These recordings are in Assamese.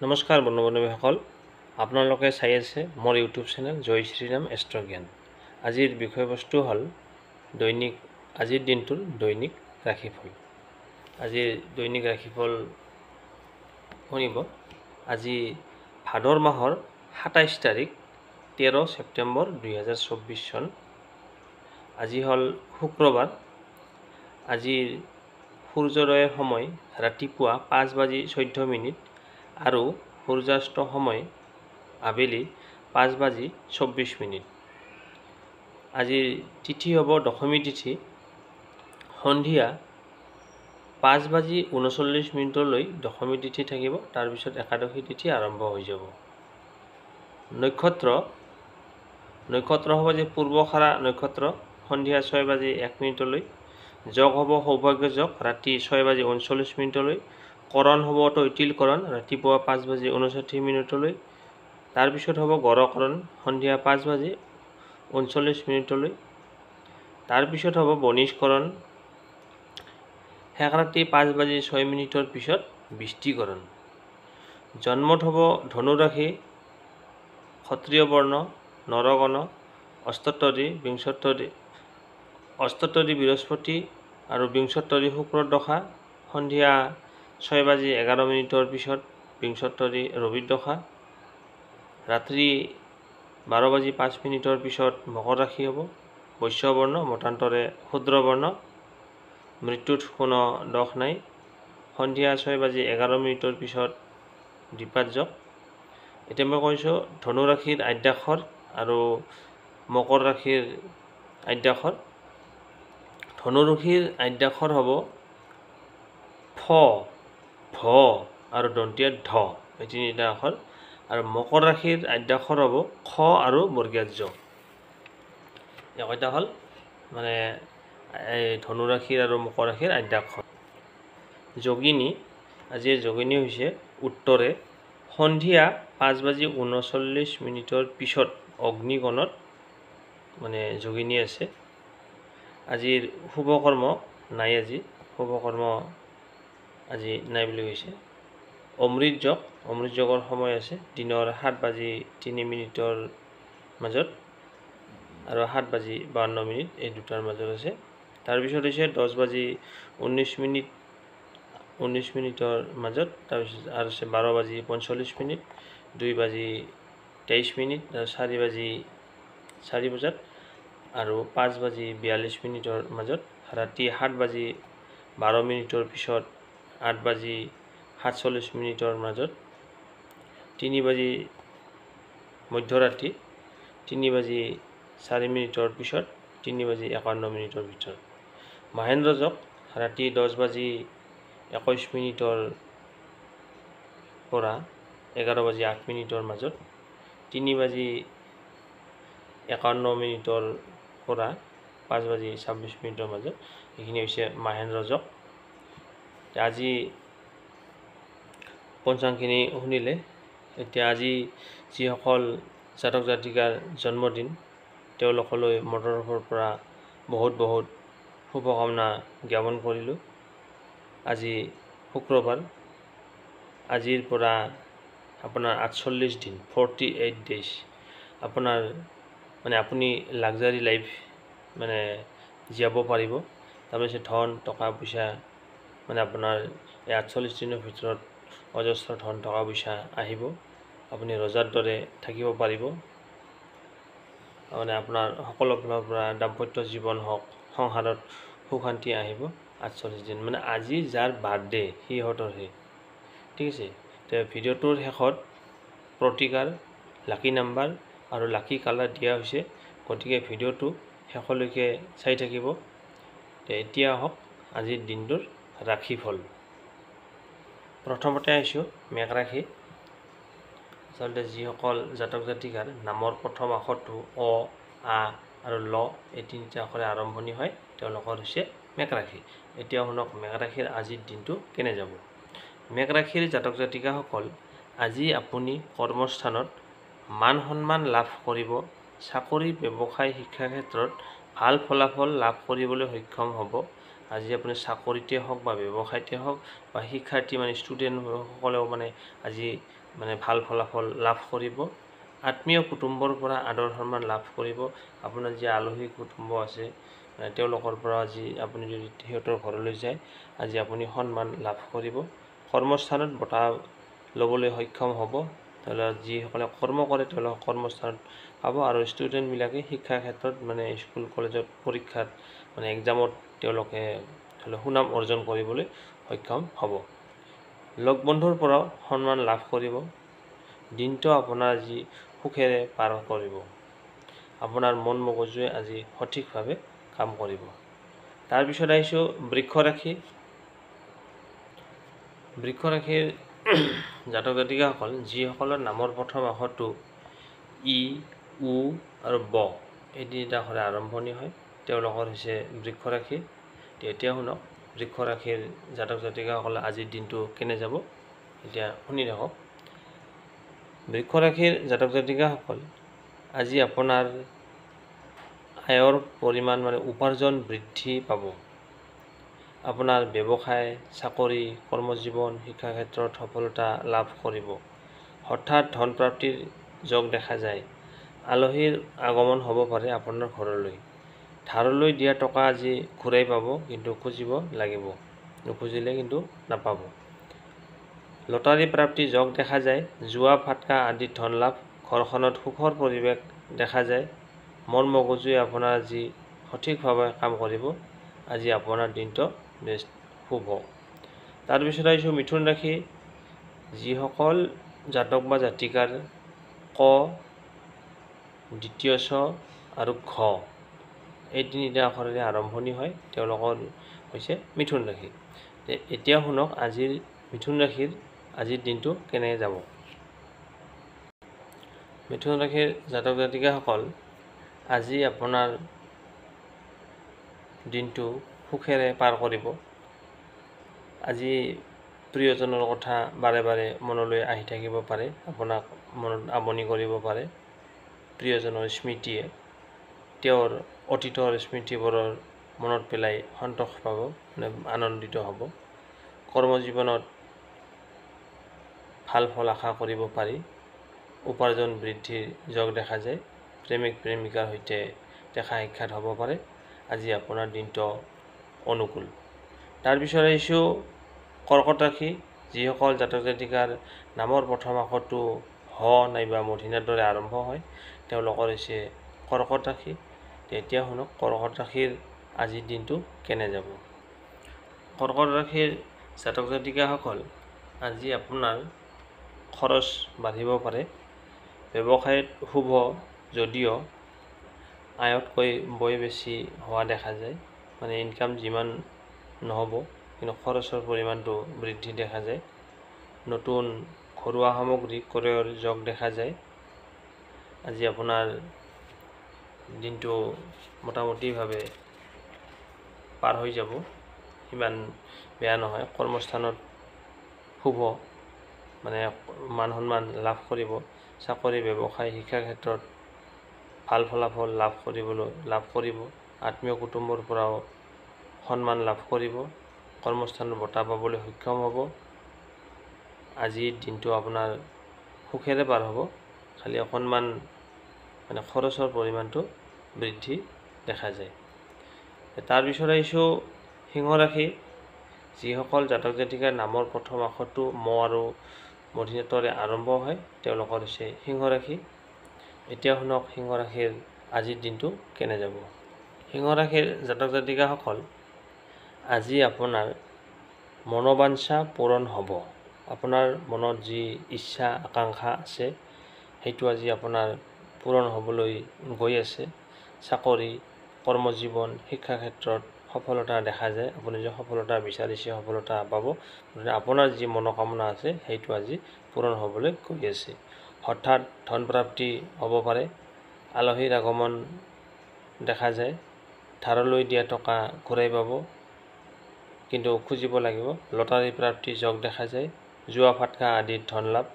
নমস্কাৰ বন্ধু বান্ধৱীসকল, আপোনালোকে চাই আছে মোৰ ইউটিউব চেনেল জয় শ্ৰীৰাম এষ্ট্ৰজ্ঞান। আজিৰ বিষয়বস্তু হ'ল দৈনিক আজিৰ দিনটোৰ দৈনিক ৰাশিফল। আজিৰ দৈনিক ৰাশিফল শুনিব। আজি ভাদৰ মাহৰ 27 তাৰিখ, 13 ছেপ্টেম্বৰ 2024 চন। আজি হ'ল শুক্ৰবাৰ। আজিৰ সূৰ্যোদয়ৰ সময় ৰাতিপুৱা 5:14 আৰু সূৰ্যাস্ত সময় আবেলি 5:24। আজিৰ তিথি হ'ব দশমী তিথি। সন্ধিয়া 5:39 দশমী তিথি থাকিব, তাৰপিছত একাদশী তিথি আৰম্ভ হৈ যাব। নক্ষত্ৰ নক্ষত্ৰ হ'ব যে পূৰ্বখাৰা নক্ষত্ৰ সন্ধিয়া 6:01। যোগ হ'ব সৌভাগ্য যোগ ৰাতি 6:39। কৰণ হ'ব তৈতিলকৰণ ৰাতিপুৱা 5:59। তাৰপিছত হ'ব গড়কৰণ সন্ধিয়া 5:39। তাৰপিছত হ'ব বনিষ্কৰণ শেষ ৰাতি 5:06 পিছত বৃষ্টিকৰণ। জন্মত হ'ব ধনুৰাশি, ক্ষত্ৰিয় বৰ্ণ, নৰগণ, অষ্টত্তৰী বিংশত্তৰী অষ্টত্তৰী বৃহস্পতি আৰু বিংশত্তৰী শুক্ৰ দশা। সন্ধিয়া 6:11 পিছত বিংশত্তৰী ৰবিৰ দশা। ৰাত্ৰি 12:05 পিছত মকৰ ৰাশি হ'ব, বৈশ্যবৰ্ণ, মতান্তৰে শূদ্ৰবৰ্ণ। মৃত্যুত কোনো দোষ নাই। সন্ধিয়া 6:11 পিছত দ্বিপাত যোগ। এতিয়া মই কৈছোঁ ধনুৰাশিৰ আদ্যাক্ষৰ আৰু মকৰ ৰাশিৰ আদ্যাক্ষৰ। ধনুৰাশিৰ আদ্যাক্ষৰ হ'ব ফ, ভ আৰু দন্তীয়া ধ, এই তিনিটা আখৰ। আৰু মকৰ ৰাশিৰ আদ্যাক্ষৰ হ'ব খ আৰু বৰ্গীয়া জ। এইকেইটা হ'ল মানে এই ধনুৰাশিৰ আৰু মকৰ ৰাশিৰ আদ্যাক্ষৰ। যোগিনী, আজিৰ যোগিনী হৈছে উত্তৰে সন্ধিয়া 5:39 পিছত অগ্নিকণত মানে যোগিনী আছে। আজিৰ শুভকৰ্ম নাই, আজি শুভকৰ্ম আজি নাই বুলি কৈছে। অমৃত যোগ, অমৃত যোগৰ সময় আছে দিনৰ 7:03 মাজত আৰু 7:52 এই দুটাৰ মাজত আছে। তাৰপিছত হৈছে 10:19 19 মাজত। তাৰপিছত আৰু আছে 12:45, 2:23 আৰু 4:04 বজাত আৰু 5:42 মাজত। ৰাতি 7:12 পিছত 8:47 মাজত। 3 মধ্যৰাত্ৰি 3:04 পিছত 3:51 ভিতৰত। মহেন্দ্ৰ যোগ ৰাতি 10:21 পৰা 11:08 মাজত। 3:51 পৰা 5:26 মাজত। এইখিনি হৈছে মহেন্দ্ৰ যোগ। আজি পঞ্চাংখিনি শুনিলে। এতিয়া আজি যিসকল জাতক জাতিকাৰ জন্মদিন, তেওঁলোকলৈ মোৰ তৰফৰ পৰা বহুত বহুত শুভকামনা জ্ঞাপন কৰিলোঁ। আজি শুক্ৰবাৰ। আজিৰ পৰা আপোনাৰ 48 দিন, 48 ডেইজ আপোনাৰ মানে আপুনি লাক্সাৰী লাইফ মানে জীয়াব পাৰিব। তাৰপিছত ধন টকা পইচা মানে আপোনাৰ এই 48 দিনৰ ভিতৰত অজস্ৰ ধন টকা পইচা আহিব। আপুনি ৰজাৰ দৰে থাকিব পাৰিব। মানে আপোনাৰ সকলো ফালৰ পৰা দাম্পত্য জীৱন হওক, সংসাৰত সুখ শান্তি আহিব। 48 দিন মানে আজি যাৰ বাৰ্থডে সিহঁতৰহে, ঠিক আছে। এতিয়া ভিডিঅ'টোৰ শেষত প্ৰতিকাৰ, লাকি নাম্বাৰ আৰু লাকি কালাৰ দিয়া হৈছে, গতিকে ভিডিঅ'টো শেষলৈকে চাই থাকিব। এতিয়া আহক আজিৰ দিনটোৰ ৰাশিফল। প্ৰথমতে আহিছোঁ মেঘ ৰাশি। আচলতে যিসকল জাতক জাতিকাৰ নামৰ প্ৰথম আখৰটো অ, আ আৰু ল এই তিনিটা আখৰে আৰম্ভণি হয়, তেওঁলোকৰ হৈছে মেঘ ৰাশি। এতিয়া শুনক মেঘ ৰাশিৰ আজিৰ দিনটো কেনে যাব। মেঘ ৰাশিৰ জাতক জাতিকাসকল, আজি আপুনি কৰ্মস্থানত মান সন্মান লাভ কৰিব। চাকৰি, ব্যৱসায়, শিক্ষা ক্ষেত্ৰত ভাল ফলাফল লাভ কৰিবলৈ সক্ষম হ'ব। আজি আপুনি চাকৰিতে হওক বা ব্যৱসায়তে হওক বা শিক্ষাৰ্থী মানে ষ্টুডেণ্টসকলেও মানে আজি মানে ভাল ফলাফল লাভ কৰিব। আত্মীয় কুটুম্বৰ পৰা আদৰ সন্মান লাভ কৰিব। আপোনাৰ যি আলহী কুটুম্ব আছে মানে তেওঁলোকৰ পৰা আজি আপুনি যদি সিহঁতৰ ঘৰলৈ যায় আজি আপুনি সন্মান লাভ কৰিব। কৰ্মস্থানত বঁটা ল'বলৈ সক্ষম হ'ব। তেওঁলোক যিসকলে কৰ্ম কৰে তেওঁলোক কৰ্মস্থানত পাব। আৰু ষ্টুডেণ্টবিলাকে শিক্ষাৰ ক্ষেত্ৰত মানে স্কুল কলেজত পৰীক্ষাত মানে এক্সামত তেওঁলোকে সুনাম অৰ্জন কৰিবলৈ সক্ষম হ'ব। লগ বন্ধুৰ পৰাও সন্মান লাভ কৰিব। দিনটো আপোনাৰ আজি সুখেৰে পাৰ কৰিব। আপোনাৰ মন মগজুৱে আজি সঠিকভাৱে কাম কৰিব। তাৰপিছত আহিছোঁ বৃক্ষ ৰাশি। বৃক্ষ ৰাশিৰ জাতক জাতিকাসকল যিসকলৰ নামৰ প্ৰথম আখৰটো ই, উ আৰু ব এই তিনিটা আখৰে আৰম্ভণি হয়, তেওঁলোকৰ হৈছে বৃক্ষ ৰাশি। এতিয়া শুনক বৃক্ষ ৰাশিৰ জাতক জাতিকাসকলে আজিৰ দিনটো কেনে যাব, এতিয়া শুনি থাকক। বৃক্ষ ৰাশিৰ জাতক জাতিকাসকল আজি আপোনাৰ আয়ৰ পৰিমাণ মানে উপাৰ্জন বৃদ্ধি পাব। আপোনাৰ ব্যৱসায়, চাকৰি, কৰ্মজীৱন, শিক্ষা ক্ষেত্ৰত সফলতা লাভ কৰিব। হঠাৎ ধন প্ৰাপ্তিৰ যোগ দেখা যায়। আলহীৰ আগমন হ'ব পাৰে আপোনাৰ ঘৰলৈ। ধাৰলৈ দিয়া টকা আজি ঘূৰাই পাব, কিন্তু খুজিব লাগিব, নুখুজিলে কিন্তু নাপাব। লটাৰী প্ৰাপ্তি যোগ দেখা যায়। জুৱা, ফাটকা আদিত ধন লাভ। ঘৰখনত সুখৰ পৰিৱেশ দেখা যায়। মন মগজুৱে আপোনাৰ আজি সঠিকভাৱে কাম কৰিব। আজি আপোনাৰ দিনটো বেছ শুভ। তাৰপিছত আহিছোঁ মিথুন ৰাশি। যিসকল জাতক বা জাতিকাৰ ক, দ্বিতীয় চ আৰু ঘ এই তিনিটা আখৰেৰে আৰম্ভণি হয়, তেওঁলোকৰ হৈছে মিথুন ৰাশি। এতিয়া শুনক আজিৰ মিথুন ৰাশিৰ আজিৰ দিনটো কেনেকৈ যাব। মিথুন ৰাশিৰ জাতক জাতিকাসকল আজি আপোনাৰ দিনটো সুখেৰে পাৰ কৰিব। আজি প্ৰিয়জনৰ কথা বাৰে বাৰে মনলৈ আহি থাকিব পাৰে, আপোনাক মনত আমনি কৰিব পাৰে। প্ৰিয়জনৰ স্মৃতিয়ে তেওঁৰ অতীতৰ স্মৃতিবোৰৰ মনত পেলাই সন্তোষ পাব, মানে আনন্দিত হ'ব। কৰ্মজীৱনত ভাল ফল আশা কৰিব পাৰি। উপাৰ্জন বৃদ্ধিৰ যোগ দেখা যায়। প্ৰেমিক প্ৰেমিকাৰ সৈতে দেখা সাক্ষাৎ হ'ব পাৰে। আজি আপোনাৰ দিনটো অনুকূল। তাৰপিছত আহিছোঁ কৰ্কট ৰাশি। যিসকল জাতক জাতিকাৰ নামৰ প্ৰথম আখৰটো হ নাইবা মধিনাৰ দৰে আৰম্ভ হয়, তেওঁলোকৰ হৈছে কৰ্কট ৰাশি। এতিয়া শুনক কৰ্কট ৰাশিৰ আজিৰ দিনটো কেনে যাব। কৰ্কট ৰাশিৰ জাতক জাতিকাসকল আজি আপোনাৰ খৰচ বাঢ়িব পাৰে। ব্যৱসায়ত শুভ যদিও আয়তকৈ বয় বেছি হোৱা দেখা যায়, মানে ইনকাম যিমান নহ'ব কিন্তু খৰচৰ পৰিমাণটো বৃদ্ধি দেখা যায়। নতুন ঘৰুৱা সামগ্ৰী ক্ৰয়ৰ যোগ দেখা যায়। আজি আপোনাৰ দিনটো মোটামুটিভাৱে পাৰ হৈ যাব, ইমান বেয়া নহয়। কৰ্মস্থানত শুভ, মানে মান সন্মান লাভ কৰিব। চাকৰি, ব্যৱসায়, শিক্ষাৰ ক্ষেত্ৰত ভাল ফলাফল লাভ কৰিব। আত্মীয় কুটুম্বৰ পৰাও সন্মান লাভ কৰিব। কৰ্মস্থানত বঁটা পাবলৈ সক্ষম হ'ব। আজিৰ দিনটো আপোনাৰ সুখেৰে পাৰ হ'ব, খালি অকণমান মানে খৰচৰ পৰিমাণটো বৃদ্ধি দেখা যায়। তাৰপিছত আহিছোঁ সিংহ ৰাশি। যিসকল জাতক জাতিকাৰ নামৰ প্ৰথম আখৰটো ম আৰু মধিনেতৰে আৰম্ভ হয়, তেওঁলোকৰ হৈছে সিংহ ৰাশি। এতিয়া শুনক সিংহ ৰাশিৰ আজিৰ দিনটো কেনে যাব। সিংহ ৰাশিৰ জাতক জাতিকাসকল আজি আপোনাৰ মনোবাঞ্ছা পূৰণ হ'ব। আপোনাৰ মনত যি ইচ্ছা আকাংক্ষা আছে সেইটো আজি আপোনাৰ পূৰণ হ'বলৈ গৈ আছে। চাকৰি, কৰ্মজীৱন, শিক্ষা ক্ষেত্ৰত সফলতা দেখা যায়। আপুনি যে সফলতা বিচাৰিছে সফলতা পাব। গতিকে আপোনাৰ যি মনোকামনা আছে সেইটো আজি পূৰণ হ'বলৈ গৈ আছে। হঠাৎ ধন প্ৰাপ্তি হ'ব পাৰে। আলহীৰ আগমন দেখা যায়। ধাৰলৈ দিয়া টকা ঘূৰাই পাব, কিন্তু খুজিব লাগিব। লটাৰী প্ৰাপ্তি যোগ দেখা যায়। জুৱা, ফাটকা আদিত ধন লাভ।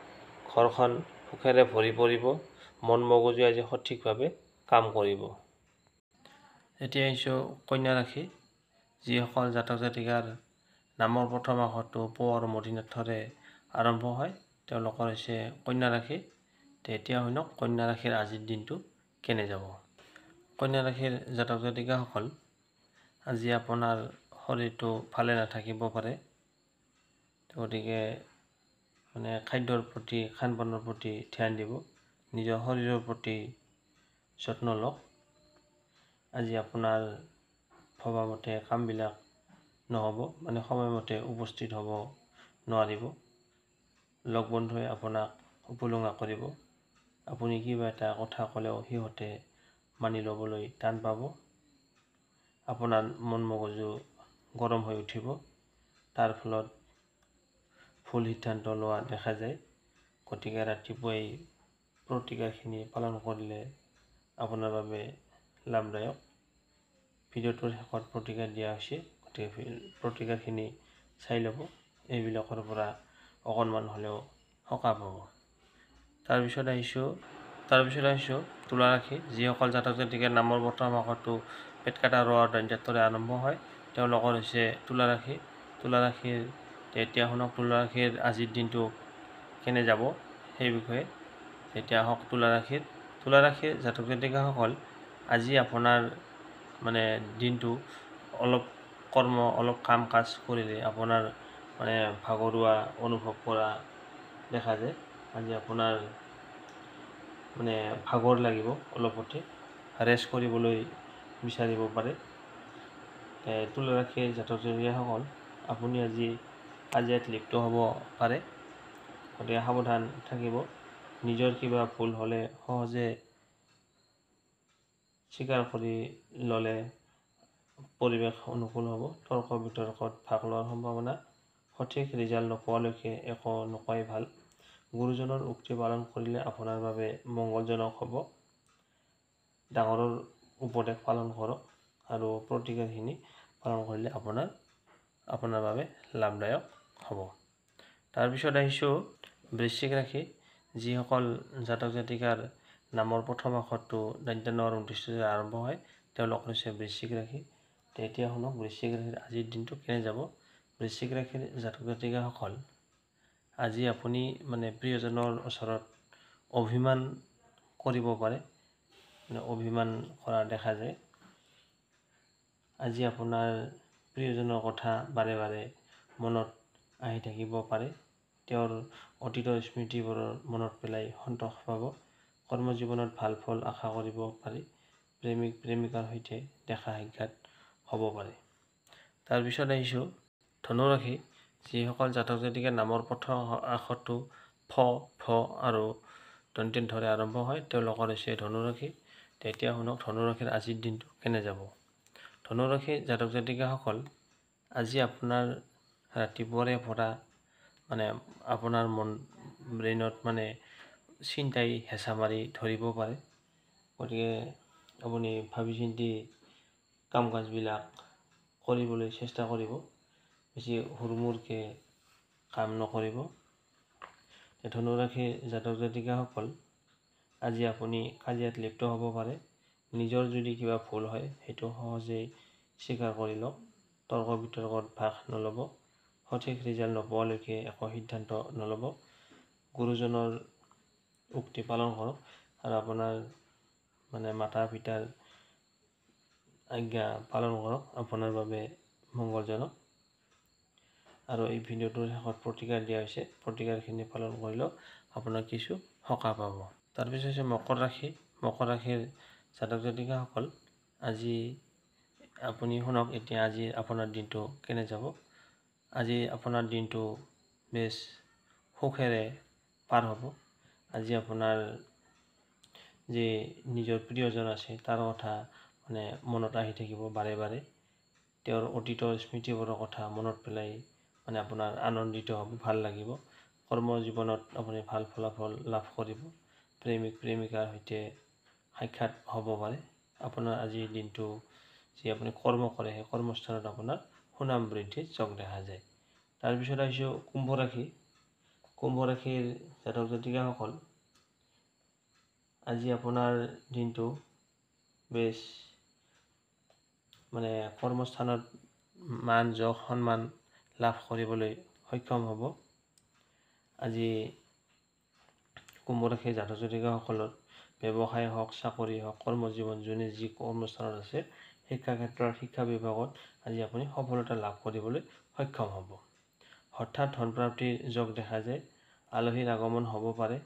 ঘৰখন সুখেৰে ভৰি পৰিব। মন মগজুৱে আজি সঠিকভাৱে কাম কৰিব। এতিয়া আহিছোঁ কন্যা ৰাশি। যিসকল জাতক জাতিকাৰ নামৰ প্ৰথম আখৰটো প আৰু মদিনাথৰে আৰম্ভ হয়, তেওঁলোকৰ হৈছে কন্যা ৰাশি। এতিয়া শুনক কন্যা ৰাশিৰ আজিৰ দিনটো কেনে যাব। কন্যা ৰাশিৰ জাতক জাতিকাসকল, আজি আপোনাৰ শৰীৰটো ভালে নাথাকিব পাৰে। গতিকে মানে খাদ্যৰ প্ৰতি, খান পানৰ প্ৰতি ধ্যান দিব, নিজৰ শৰীৰৰ প্ৰতি যত্ন লওক। আজি আপোনাৰ ভবামতে কামবিলাক নহ'ব, মানে সময়মতে উপস্থিত হ'ব নোৱাৰিব। লগ বন্ধুৱে আপোনাক উপলুঙা কৰিব। আপুনি কিবা এটা কথা ক'লেও সিহঁতে মানি ল'বলৈ টান পাব। আপোনাৰ মন মগজু গৰম হৈ উঠিব, তাৰ ফলত ভুল সিদ্ধান্ত লোৱা দেখা যায়। গতিকে ৰাতিপুৱাই প্ৰতিকাৰখিনি পালন কৰিলে আপোনাৰ বাবে লাভদায়ক। ভিডিঅ'টোৰ শেষত প্ৰতিকাৰ দিয়া হৈছে, গতিকে প্ৰতিকাৰখিনি চাই ল'ব। এইবিলাকৰ পৰা অকণমান হ'লেও সকাহ পাব। তাৰপিছত আহিছোঁ তুলা ৰাশি। যিসকল জাতক জাতিকাৰ নামৰ প্ৰথম আখৰটো পেট কটা ৰ আৰু দন্ত্যৰে আৰম্ভ হয়, তেওঁলোকৰ হৈছে তুলা ৰাশি। তুলা ৰাশিৰ এতিয়া শুনক তুলা ৰাশিৰ আজিৰ দিনটো কেনে যাব সেই বিষয়ে। এতিয়া আহক তুলা ৰাশিৰ জাতক জাতিকাসকল, আজি আপোনাৰ মানে দিনটো অলপ কৰ্ম, অলপ কাম কাজ কৰিলে আপোনাৰ মানে ভাগৰুৱা অনুভৱ কৰা দেখা যায়। আজি আপোনাৰ মানে ভাগৰ লাগিব, অলপতে ৰেষ্ট কৰিবলৈ বিচাৰিব পাৰে। তুলা ৰাশিৰ জাতক জাতিকাসকল, আপুনি আজি কাজিয়াত লিপ্ত হ'ব পাৰে, গতিকে সাৱধান থাকিব। নিজৰ কিবা ভুল হ'লে সহজে স্বীকাৰ কৰি ল'লে পৰিৱেশ অনুকূল হ'ব। তৰ্ক বিতৰ্কত ভাগ লোৱাৰ সম্ভাৱনা। সঠিক ৰিজাল্ট নোপোৱালৈকে একো নোকোৱাই ভাল। গুৰুজনৰ উক্তি পালন কৰিলে আপোনাৰ বাবে মংগলজনক হ'ব। ডাঙৰৰ উপদেশ পালন কৰক আৰু প্ৰতিকাৰখিনি পালন কৰিলে আপোনাৰ বাবে লাভদায়ক হ'ব। তাৰপিছত আহিছোঁ বৃশ্চিক ৰাশি। যিসকল জাতক জাতিকাৰ নামৰ প্ৰথম আখৰটো দন্ত্য ন আৰু 29 আৰম্ভ হয়, তেওঁলোক হৈছে বৃশ্চিক ৰাশি। এতিয়া শুনক বৃশ্চিক ৰাশিৰ আজিৰ দিনটো কেনে যাব। বৃশ্চিক ৰাশিৰ জাতক জাতিকাসকল, আজি আপুনি মানে প্ৰিয়জনৰ ওচৰত অভিমান কৰিব পাৰে, মানে অভিমান কৰা দেখা যায়। আজি আপোনাৰ প্ৰিয়জনৰ কথা বাৰে বাৰে মনত আহি থাকিব পাৰে। তেওঁৰ অতীতৰ স্মৃতিবোৰৰ মনত পেলাই সন্তোষ পাব। কৰ্মজীৱনত ভাল ফল আশা কৰিব পাৰি। প্ৰেমিক প্ৰেমিকাৰ সৈতে দেখা সাক্ষাৎ হ'ব পাৰে। তাৰপিছত আহিছোঁ ধনুৰাশি। যিসকল জাতক জাতিকাৰ নামৰ প্ৰথম আখৰটো ফ, ভ আৰু দন্ত্যধৰে ধৰে আৰম্ভ হয়, তেওঁলোকৰ হৈছে ধনুৰাশি। তেতিয়া শুনক ধনুৰাশিৰ আজিৰ দিনটো কেনে যাব। ধনুৰাশি জাতক জাতিকাসকল, আজি আপোনাৰ ৰাতিপুৱাৰে পৰা মানে আপোনাৰ মন ব্ৰেইনত মানে চিন্তাই হেঁচা মাৰি ধৰিব পাৰে। গতিকে আপুনি ভাবি চিন্তি কাম কাজবিলাক কৰিবলৈ চেষ্টা কৰিব, বেছি হুৰমূৰকৈ কাম নকৰিব। ধনুৰাশিৰ জাতক জাতিকাসকল, আজি আপুনি কাজিয়াত লিপ্ত হ'ব পাৰে। নিজৰ যদি কিবা ভুল হয় সেইটো সহজেই স্বীকাৰ কৰি লওক। তৰ্ক বিতৰ্কত ভাগ নল'ব। সঠিক ৰিজাল্ট নোপোৱালৈকে একো সিদ্ধান্ত নল'ব। গুৰুজনৰ উক্তি পালন কৰক আৰু আপোনাৰ মানে মাতা পিতাৰ আজ্ঞা পালন কৰক, আপোনাৰ বাবে মংগলজনক। আৰু এই ভিডিঅ'টোৰ শেষত প্ৰতিকাৰ দিয়া হৈছে, প্ৰতিকাৰখিনি পালন কৰিলেও আপোনাৰ কিছু সকাহ পাব। তাৰপিছত হৈছে মকৰ ৰাশি। মকৰ ৰাশিৰ জাতক জাতিকাসকল, আজি আপুনি শুনক এতিয়া আজি আপোনাৰ দিনটো কেনে যাব। আজি আপোনাৰ দিনটো বেছ সুখেৰে পাৰ হ'ব। আজি আপোনাৰ যে নিজৰ প্ৰিয়জন আছে তাৰ কথা মানে মনত আহি থাকিব বাৰে বাৰে। তেওঁৰ অতীতৰ স্মৃতিবোৰৰ কথা মনত পেলাই মানে আপোনাৰ আনন্দিত হ'ব, ভাল লাগিব। কৰ্মজীৱনত আপুনি ভাল ফলাফল লাভ কৰিব। প্ৰেমিক প্ৰেমিকাৰ সৈতে সাক্ষাৎ হ'ব পাৰে। আপোনাৰ আজিৰ দিনটো যি আপুনি কৰ্ম কৰে সেই কৰ্মস্থানত আপোনাৰ সুনাম বৃদ্ধিৰ যোগ দেখা যায়। তাৰপিছত আহিছোঁ কুম্ভ ৰাশি। কুম্ভ ৰাশিৰ জাতক জাতিকাসকল, আজি আপোনাৰ দিনটো বেছ মানে কৰ্মস্থানত মান যশ সন্মান লাভ কৰিবলৈ সক্ষম হ'ব। আজি কুম্ভ ৰাশিৰ জাতক জাতিকাসকলৰ ব্যৱসায় হওক, চাকৰি হওক, কৰ্মজীৱন, যোনে যি কৰ্মস্থানত আছে, শিক্ষা ক্ষেত্ৰত, শিক্ষা বিভাগত আজি আপুনি সফলতা লাভ কৰিবলৈ সক্ষম হ'ব। হঠাৎ ধনপ্ৰাপ্তিৰ যোগ দেখা যায়। আলহীৰ আগমন হ'ব পাৰে।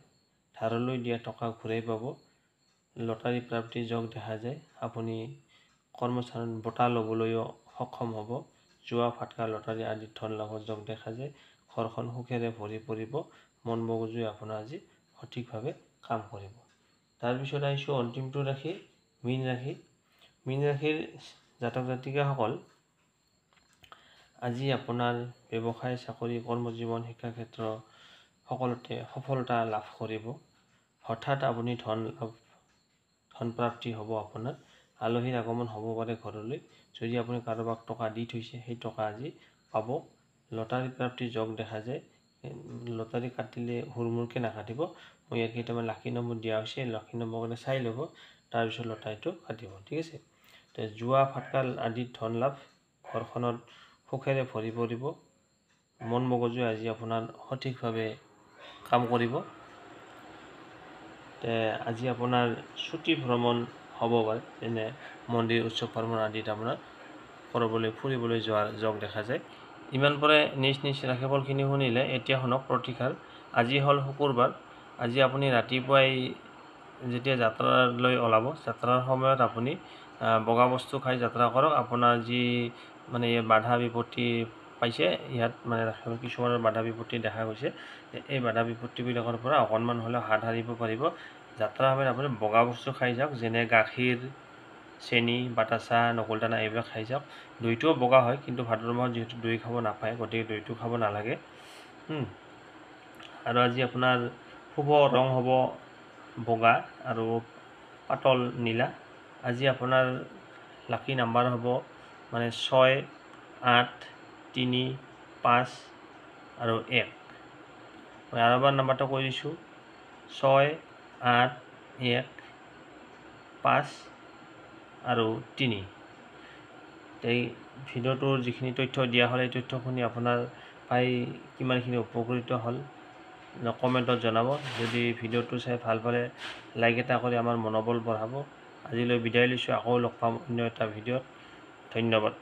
ধাৰলৈ দিয়া টকা ঘূৰাই পাব। লটাৰী প্ৰাপ্তিৰ যোগ দেখা যায়। আপুনি কৰ্মস্থানত বঁটা ল'বলৈও সক্ষম হ'ব। জুৱা, ফাটকা, লটাৰী আদিত ধন লাভৰ যোগ দেখা যায়। ঘৰখন সুখেৰে ভৰি পৰিব। মন মগজুৱে আপোনাৰ আজি সঠিকভাৱে কাম কৰিব। তাৰপিছত আহিছোঁ অন্তিমটো ৰাশি, মীন ৰাশি। মীন ৰাশিৰ জাতক জাতিকাসকল, আজি আপোনাৰ ব্যৱসায়, চাকৰি, কৰ্মজীৱন, শিক্ষা ক্ষেত্ৰ সকলোতে সফলতা লাভ কৰিব। হঠাৎ আপুনি ধনপ্ৰাপ্তি হ'ব আপোনাৰ। আলহীৰ আগমন হ'ব পাৰে ঘৰলৈ। যদি আপুনি কাৰোবাক টকা দি থৈছে, সেই টকা আজি পাব। লটাৰী প্ৰাপ্তিৰ যোগ দেখা যায়। লটাৰী কাটিলে হুৰমূৰকৈ নাকাটিব। মই ইয়াত কেইটামান লাকি নম্বৰ দিয়া হৈছে, লাকি নম্বৰকেইটা চাই ল'ব, তাৰপিছত লটাৰীটো কাটিব, ঠিক আছে। জুৱা, ফাটকা আদিত ধন লাভ, ঘৰখনত সুখেৰে ভৰি পৰিব। মন মগজুৱে আজি আপোনাৰ সঠিকভাৱে কাম কৰিব। আজি আপোনাৰ ছুটি ভ্ৰমণ হ'ব পাৰে, যেনে মন্দিৰ, উৎসৱ পাৰ্বণ আদিত আপোনাৰ ক'ৰবালৈ ফুৰিবলৈ যোৱাৰ যোগ দেখা যায়। ইমান পৰে নিজ নিজ ৰাশিফলখিনি শুনিলে। এতিয়া শুনক প্ৰতিকাৰ। আজি হ'ল শুকুৰবাৰ। আজি আপুনি ৰাতিপুৱাই যেতিয়া যাত্ৰালৈ ওলাব, যাত্ৰাৰ সময়ত আপুনি বগা বস্তু খাই যাত্ৰা কৰক। আপোনাৰ যি মানে বাধা বিপত্তি পাইছে, ইয়াত মানে কিছুমানৰ বাধা বিপত্তি দেখা গৈছে, এই বাধা বিপত্তিবিলাকৰ পৰা অকণমান হ'লেও হাত সাৰিব পাৰিব। যাত্ৰাৰ সময়ত আপুনি বগা বস্তু খাই যাওক, যেনে গাখীৰ, চেনি, বাতাচা, নকুলদানা এইবিলাক খাই যাওক। দৈটোও বগা হয়, কিন্তু ভাদ মাহত যিহেতু দৈ খাব নাপায়, গতিকে দৈটো খাব নালাগে। আৰু আজি আপোনাৰ শুভ ৰং হ'ব বগা আৰু পাতল নীলা। আজি আপোনাৰ লাকি নাম্বাৰ হ'ব মানে 6, 8, 3, 5 আৰু 1। মই আৰু এবাৰ নাম্বাৰটো কৈ দিছোঁ, 6, 8, 1, 5 আৰু 3। এই ভিডিঅ'টোৰ যিখিনি তথ্য দিয়া হ'ল, এই তথ্যখিনি আপোনাৰ পাই কিমানখিনি উপকৃত হ'ল কমেণ্টত জনাব। যদি ভিডিঅ'টো চাই ভাল পালে লাইক এটা কৰি আমাৰ মনোবল বঢ়াব। আজিলৈ বিদায় লৈছোঁ, আকৌ লগ পাম অন্য এটা ভিডিঅ'ত। ধন্যবাদ।